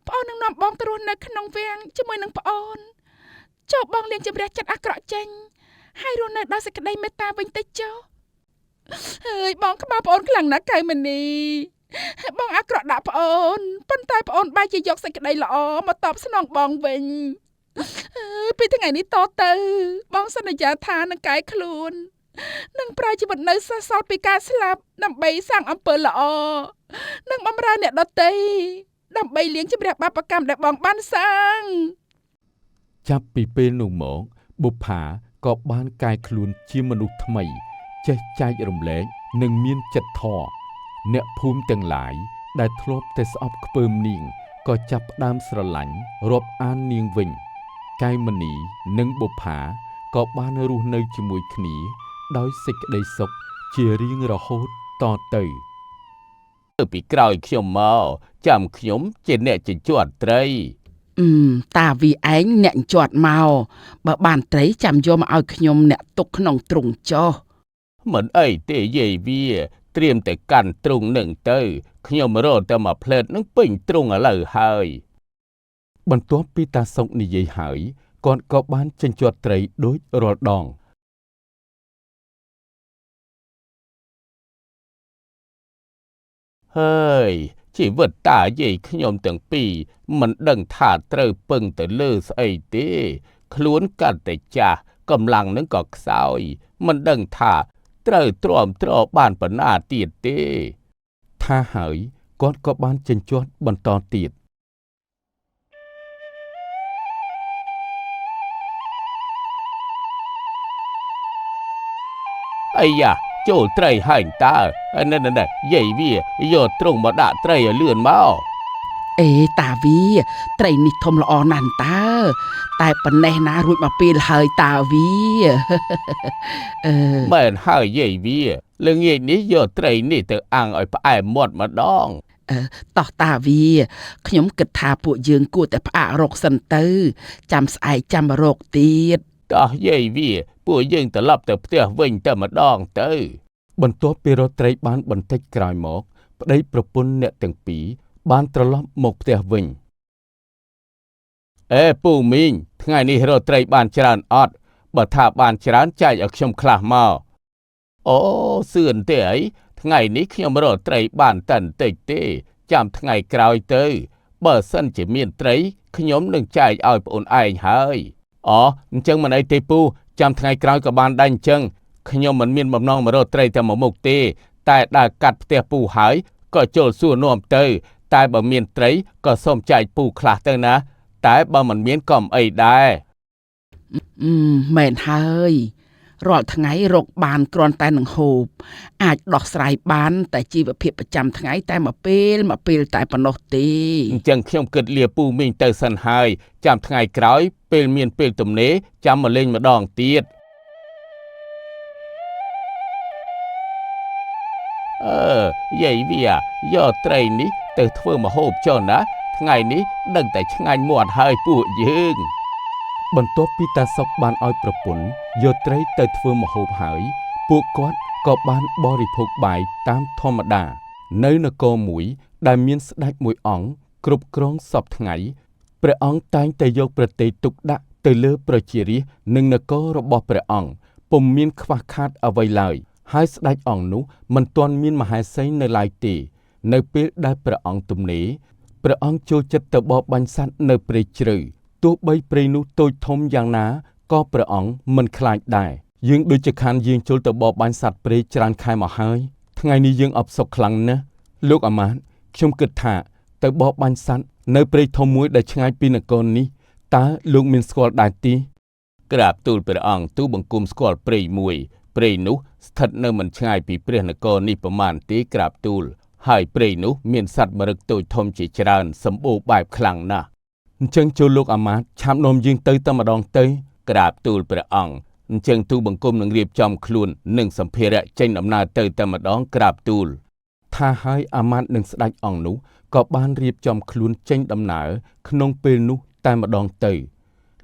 Speaker 2: ប្អូននឹងនាំបងទៅរស់នៅក្នុងវាំងជាមួយនឹងប្អូនចូលបងលៀងជម្រះចិត្តអាក្រក់ចេញហើយរស់នៅដោយសេចក្តីមេត្តាវិញទៅចុះហើយបងក្បាលប្អូនខ្លាំងណាស់កែវមณีបងអាក្រក់ដាក់ប្អូនប៉ុន្តែប្អូនបែរជាយកសេចក្តីល្អមកតបស្នងបងវិញពីថ្ងៃនេះតទៅបងសន្យាថានឹងកែខ្លួននឹងប្រើជីវិតនៅសេសសល់ពីការស្លាប់ដើម្បីសាងអំពើល្អនិងបម្រើអ្នកដទៃដើម្បីលាងជម្រះបាបកម្មដែលបងបានសាង
Speaker 1: ចាប់ពីពេលនោះមកបុប្ផាក៏បានកែខ្លួនជាមនុស្សថ្មីចេះចែករំលែកនិងមានចិត្តធម៌អ្នកភូមិទាំងឡាយដែលធ្លាប់តែស្អប់ខ្ពើមនាងក៏ចាប់ផ្ដើមស្រឡាញ់រាប់អាននាងវិញកែវមณีនិងបុប្ផា ក៏បានរស់នៅជាមួយគ្នា ដោយសេចក្តីសុខជារៀងរហូតតទៅពីក្រោយខ្ញុំមកចាំខ្ញុំជាអ្នកជញ្ជាត់ត្រី
Speaker 3: អឺតាវីឯងអ្នកជាត់មកបើបានត្រីចាំយកមកឲ្យខ្ញុំអ្នកទុកក្នុងទ្រុងចុះ
Speaker 1: មិនអីទេយាយវាត្រៀមតែកាន់ទ្រុងនឹងទៅខ្ញុំរត់តែមួយផ្លែតនឹងពេញទ្រុងឥឡូវហើយបន្ទាប់ពីតាសុកនិយាយហើយគាត់ក៏បានជញ្ជាត់ត្រីដូចរាល់ដងហើយជីវិតតាយាយខ្ញុំទាំងពីរមិនដឹងថាត្រូវពឹងទៅលើស្អីទេខ្លួនកាន់តែចាស់កម្លាំងនឹងក៏ខ្សោយមិនដឹងថាត្រូវទ្រាំទ្របានប៉ុណ្ណាទៀតទេថាហើយគាត់ក៏បានជញ្ជាត់បន្តទៀតអាយ៉ាចូលត្រីហើយតើណែៗយាយវាយកទ្រុងមកដាក់ត្រីឲ្យលឿនមក
Speaker 3: អេតាវីត្រីនេះធំល្អណាស់តើតែប៉ុណ្ណេះណារួចមកពេលហើយតាវីអឺ
Speaker 1: មែនហើយយាយវាល្ងាចនេះយកត្រីនេះទៅអាំងឲ្យផ្អែមមាត់ម្ដង
Speaker 3: តោះតាវីខ្ញុំគិតថាពួកយើងគួរតែផ្អាករកសិនទៅ ចាំស្អែកចាំរកទៀត
Speaker 1: តោះយាយវាពួកយើងត្រឡប់ទៅផ្ទះវិញតែម្ដងទៅបន្ទាប់ពីរកត្រីបានបន្តិចក្រោយមកប្តីប្រពន្ធអ្នកទាំងពីរបានត្រឡប់មកផ្ទះវិញអេពូមីងថ្ងៃនេះរកត្រីបានច្រើនអត់បើថាបានច្រើនចែកឲ្យខ្ញុំខ្លះមកអូសឿនទេអីថ្ងៃនេះខ្ញុំរកត្រីបានតែបន្តិចទេចាំថ្ងៃក្រោយទៅបើសិនជាមានត្រីខ្ញុំនឹងចែកឲ្យប្អូនឯងហើយអូអញ្ចឹងមិនអីទេពូចាំថ្ងៃក្រោយក៏បានដែរអញ្ចឹងខ្ញុំមិនមានបំណងមករកត្រីតែមួយមុខទេតែដើរកាត់ផ្ទះពូហើយក៏ចូលសួរនាំទៅតែបើមានត្រីក៏សូមចែកពូខ្លះទៅណាតែបើមិនមានក៏មិនអីដែរ
Speaker 3: មែនហើយរាល់ថ្ងៃរកបានគ្រាន់តែនឹងហូបអាចដោះស្រាយបានតែជីវភាពប្រចាំថ្ងៃតែមួយពេលមួយពេលតែប៉ុណ្ណោះទេ
Speaker 1: អញ្ចឹងខ្ញុំគិតលាពូមីងទៅសិនហើយចាំថ្ងៃក្រោយពេលមានពេលទំនេរចាំមកលេងម្ដងទៀតអឺយាយវាយកត្រីនេះទៅធ្វើម្ហូបចុះណាថ្ងៃនេះដឹងតែឆ្ងាញ់មាត់ហើយពួកយើងបន្ទាប់ពីតាសុកបានឲ្យប្រពន្ធយកត្រីទៅធ្វើម្ហូបហើយពួកគាត់ក៏បានបរិភោគបាយតាមធម្មតានៅនគរមួយដែលមានស្ដេចមួយអង្គគ្រប់គ្រងសព្វថ្ងៃព្រះអង្គតែងតែយកព្រះទ័យទុកដាក់ទៅលើប្រជារាស្ត្រនិងនគររបស់ព្រះអង្គពុំមានខ្វះខាតអ្វីឡើយហើយស្ដេចអង្គនោះមិនទាន់មានមហេសីនៅឡើយទេនៅពេលដែលព្រះអង្គទំនេរព្រះអង្គចូលចិត្តទៅបរបាញ់សត្វនៅព្រៃជ្រៅទោះបីព្រៃនោះតូចធំយ៉ាងណាក៏ព្រះអង្គមិនខ្លាចដែរយើងដូចជាខានយើងចូលទៅបរបាញ់សត្វព្រៃច្រើនខែមកហើយថ្ងៃនេះយើងអផ្សុកខ្លាំងណាស់លោកអាមាត្យខ្ញុំគិតថាទៅបរបាញ់សត្វនៅព្រៃធំមួយដែលឆ្ងាយពីនគរនេះតើលោកមានស្គាល់ដែរទេក្រាបទូលព្រះអង្គទូបង្គំស្គាល់ព្រៃមួយព្រៃនោះស្ថិតនៅមិនឆ្ងាយពីព្រះនគរនេះប្រមាណទេក្រាបទូលហើយព្រៃនោះមានសត្វមរឹកតូចធំជាច្រើនសម្បូរបែបខ្លាំងណាស់អញ្ចឹងចូលលោកអាមាត្យឆាប់នាំយើងទៅតែម្ដងទៅក្រាបទូលព្រះអង្គអញ្ចឹងទូបង្គំនឹងរៀបចំខ្លួននិងសម្ភារៈចេញដំណើរទៅតែម្ដងក្រាបទូលថាហើយអាមាត្យនិងស្ដេចអង្គនោះក៏បានរៀបចំខ្លួនចេញដំណើរក្នុងពេលនោះតែម្ដងទៅ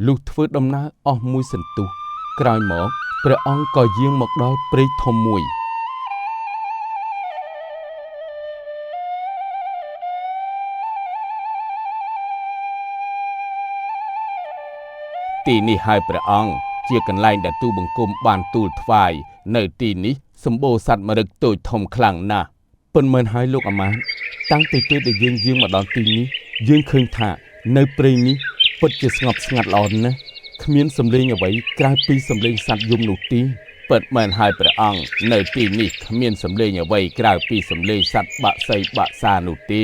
Speaker 1: លុះធ្វើដំណើរអស់មួយសន្ទុះក្រោយមកព្រះអង្គក៏យាងមកដល់ព្រៃធំមួយទីនេះហើយព្រះអង្គជាកន្លែងដែលទូបង្គំបានទូលថ្វាយនៅទីនេះសម្បូរសត្វមរឹកតូចធំខ្លាំងណាស់ប៉ុន្មានហើយលោកអាមាត្យតាំងពីពេលដែលយើងយាងមកដល់ទីនេះយើងឃើញថានៅព្រៃនេះពិតជាស្ងប់ស្ងាត់ល្អណាស់គ្មានសំឡេងអ្វីក្រៅពីសំឡេងសត្វយំនោះទេពិតមែនហើយព្រះអង្គនៅទីនេះគ្មានសំឡេងអ្វីក្រៅពីសំឡេងសត្វបក្សីបក្សានោះទេ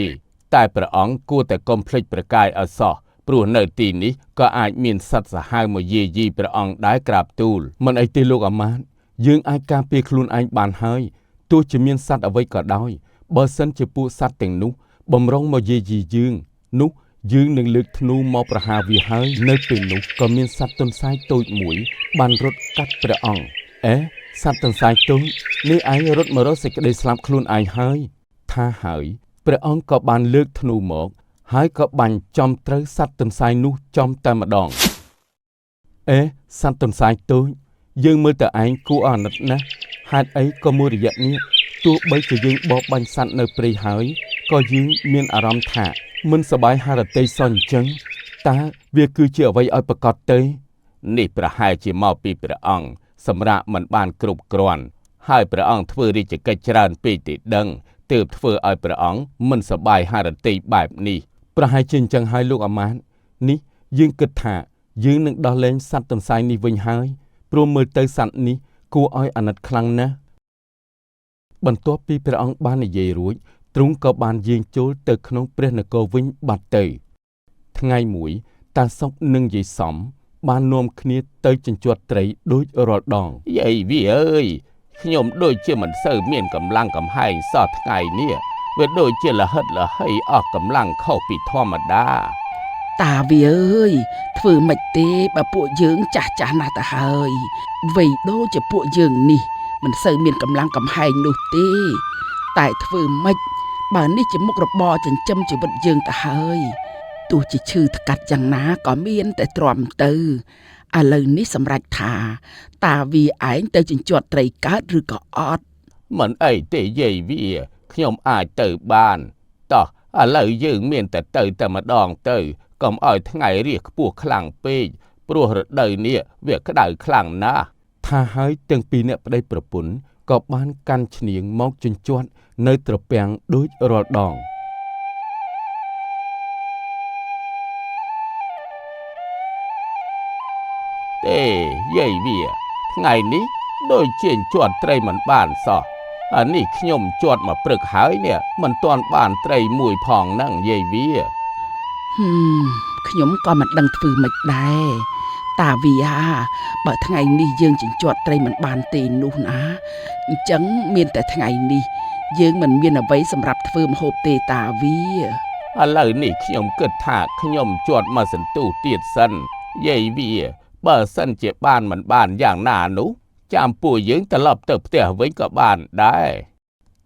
Speaker 1: តែព្រះអង្គគួរតែកុំភ្លេចព្រះកាយឲ្យសោះព្រោះនៅទីនេះក៏អាចមានសត្វសាហាវមកយាយីព្រះអង្គដែរក្រាបទូលមិនអីទេលោកអាមាត្យយើងអាចការពារខ្លួនឯងបានហើយទោះជាមានសត្វអ្វីក៏ដោយបើសិនជាពួកសត្វទាំងនោះបំរុងមកយាយីយើងនោះ យើងនឹងលើកធ្នូមកប្រហារវាហើយនៅពេលនោះក៏មានសត្វទន្សាយតូចមួយបានរត់កាត់ព្រះអង្គអេសត្វទន្សាយតូចនេះឯងរត់មករកសេចក្តីស្លាប់ខ្លួនឯងហើយថាហើយព្រះអង្គក៏បានលើកធ្នូមកហើយក៏បាញ់ចំត្រូវសត្វទន្សាយនោះចំតែម្ដងអេសត្វទន្សាយតូចយើងមើលតែឯងគួរអាណិតណាស់ហេតុអីក៏មួយរយៈនេះទោះបីជាយើងបរបាញ់សត្វនៅព្រៃហើយក៏យើងមានអារម្មណ៍ថាមិនសប្បាយហឫទ័យសោះអញ្ចឹងតើវាគឺជាអ្វីឲ្យប្រកបទៅនេះប្រហែលជាមកពីព្រះអង្គសម្រាប់មិនបានគ្រប់គ្រាន់ហើយព្រះអង្គធ្វើរាជកិច្ចច្រើនពេកទេដឹងទើបធ្វើឲ្យព្រះអង្គមិនសប្បាយហឫទ័យបែបនេះប្រហែលជាអញ្ចឹងហើយលោកអាមាត្យនេះយើងគិតថាយើងនឹងដោះលែងសត្វទន្សាយនេះវិញហើយព្រោះមើលទៅសត្វនេះគួរឲ្យអាណិតខ្លាំងណាស់បន្ទាប់ពីព្រះអង្គបាននិយាយរួចទ្រង់ក៏បានយាងចូលទៅក្នុងព្រះនគរវិញបាត់ទៅថ្ងៃមួយតាសុកនិងយាយសំបាននាំគ្នាទៅជញ្ជាត់ត្រីដូចរាល់ដងយាយវាអើយខ្ញុំដូចជាមិនសូវមានកម្លាំងកំហែងសោះថ្ងៃនេះវាដូចជាលហិតលហីអស់កម្លាំងខុសពីធម្មតា
Speaker 3: តាវាអើយធ្វើម៉េចទេបើពួកយើងចាស់ចាស់ណាស់ទៅហើយវ័យដូចជាពួកយើងនេះមិនសូវមានកម្លាំងកំហែងនោះទេតែធ្វើម៉េចបើនេះជាមុខរបរចិញ្ចឹមជីវិតយើងទៅហើយទោះជាឈឺថ្កាត់យ៉ាងណាក៏មានតែទ្រាំទៅឥឡូវនេះសម្រេចថាតាវាឯងទៅជញ្ជាត់ត្រីកើតឬក៏អត់
Speaker 1: មិនអីទេយាយវាខ្ញុំអាចទៅបានតោះឥឡូវយើងមានតែទៅតែម្ដងទៅកុំឲ្យថ្ងៃរះខ្ពស់ខ្លាំងពេកព្រោះរដូវនេះវាក្តៅខ្លាំងណាស់ថាហើយទាំងពីរអ្នកប្តីប្រពន្ធក៏បានកាន់ឈ្នាងមកជញ្ជាត់នៅត្រពាំងដូចរាល់ដងទេយាយវាថ្ងៃនេះដូចជាជាត់ត្រីមិនបានសោះអានេះខ្ញុំជាត់មកព្រឹកហើយនេះមិនទាន់បានត្រីមួយផងហ្នឹងយាយវា
Speaker 3: ខ្ញុំក៏មិនដឹងធ្វើម៉េចដែរតាវាបើថ្ងៃនេះយើងជញ្ជាត់ត្រីមិនបានទេនោះណាអញ្ចឹងមានតែថ្ងៃនេះយើងមិនមានអ្វីសម្រាប់ធ្វើម្ហូបទេតាវា
Speaker 1: ឥឡូវនេះខ្ញុំគិតថាខ្ញុំជាត់មកសន្ទុះទៀតសិនយាយវាបើសិនជាបានមិនបានយ៉ាងណានោះចាំពួកយើងត្រឡប់ទៅផ្ទះវិញក៏បានដែរ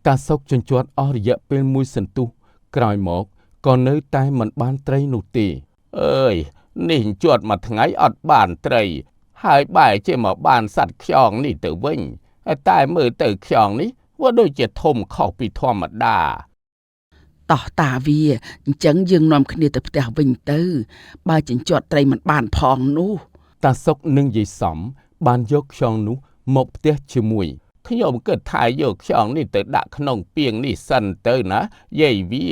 Speaker 1: តាសុកជញ្ជាត់អស់រយៈពេលមួយសន្ទុះក្រោយមកក៏នៅតែមិនបានត្រីនោះទេអើយនេះជាត់មួយថ្ងៃអត់បានត្រីហើយបែរជាមកបានសត្វខ្យងនេះទៅវិញតែមើលទៅខ្យងនេះវាដូចជាធំខុសពីធម្មតា
Speaker 3: តោះតាវាអញ្ចឹងយើងនាំគ្នាទៅផ្ទះវិញទៅបើជញ្ជាត់ត្រីមិនបានផងនោះ
Speaker 1: តាសុកនិងយាយសំបានយកខ្យងនោះមកផ្ទះជាមួយខ្ញុំគិតថាយកខ្យងនេះទៅដាក់ក្នុងពាងនេះសិនទៅណាយាយវា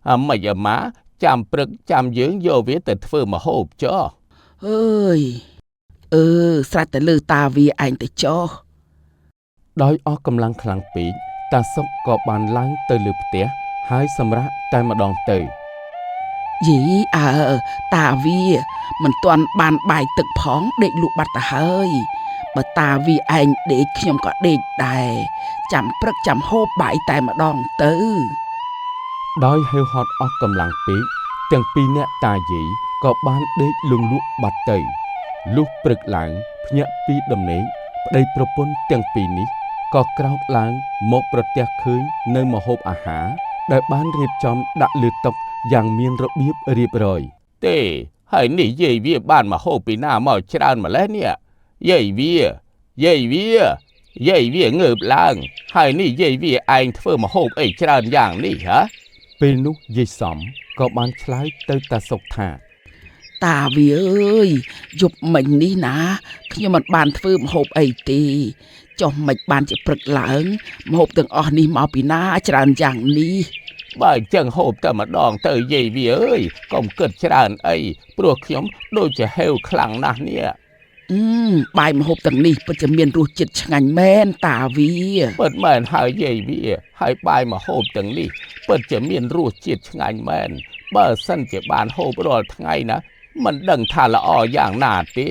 Speaker 1: អាម៉េចអាម៉ាចាំព្រឹកចាំយើងយកវាទៅធ្វើម្ហូបចុះ
Speaker 3: អើយអឺស្រេចតែលើតាវាឯងទៅចុះ
Speaker 1: ដោយអស់កម្លាំងខ្លាំងពេកតាសុកក៏បានឡើងទៅលើផ្ទះហើយសម្រាកតែម្ដងទៅ
Speaker 3: យីអើតាវាមិនទាន់បានបាយទឹកផងដេកលក់បាត់ទៅហើយបើតាវាឯងដេកខ្ញុំក៏ដេកដែរចាំព្រឹកចាំហូបបាយតែម្ដងទៅ
Speaker 1: ដោយហេវហត់អស់កម្លាំងពេកទាំងពីរអ្នកតាយាយក៏បានដេកលង់លក់បាត់ទៅលុះព្រឹកឡើងភ្ញាក់ពីដំណេកប្តីប្រពន្ធទាំងពីរនេះក៏ក្រោកឡើងមកប្រទះឃើញនៅម្ហូបអាហារដែលបានរៀបចំដាក់លើតុយ៉ាងមានរបៀបរៀបរយទេហើយនេះយាយវាបានមកហូបពីណាមកច្រើនម្ល៉េះនេះយាយវាយាយវាយាយវាងើបឡើងហើយនេះយាយវាឯងធ្វើម្ហូបអីច្រើនយ៉ាងនេះហ៎ពេលនោះយាយសំក៏បានឆ្លើយទៅតាសុកថា
Speaker 3: តាវាអើយយប់មិញនេះណាខ្ញុំមិនបានធ្វើម្ហូបអីទេចុះមិនបានជាព្រឹកឡើងម្ហូបទាំងអស់នេះមកពីណាច្រើនយ៉ាងនេះ
Speaker 1: បើអញ្ចឹងហូបតែម្ដងទៅយាយវាអើយកុំគិតច្រើនអីព្រោះខ្ញុំដូចជាហេវខ្លាំងណាស់នេះ
Speaker 3: បាយម្ហូបទាំងនេះពិតជាមានរសជាតិឆ្ងាញ់មែនតាវា
Speaker 1: ពិតមែនហើយយាយវាហើយបាយម្ហូបទាំងនេះពិតជាមានរសជាតិឆ្ងាញ់មែនបើសិនជាបានហូបរាល់ថ្ងៃណាមិនដឹងថាល្អយ៉ាងណាទេ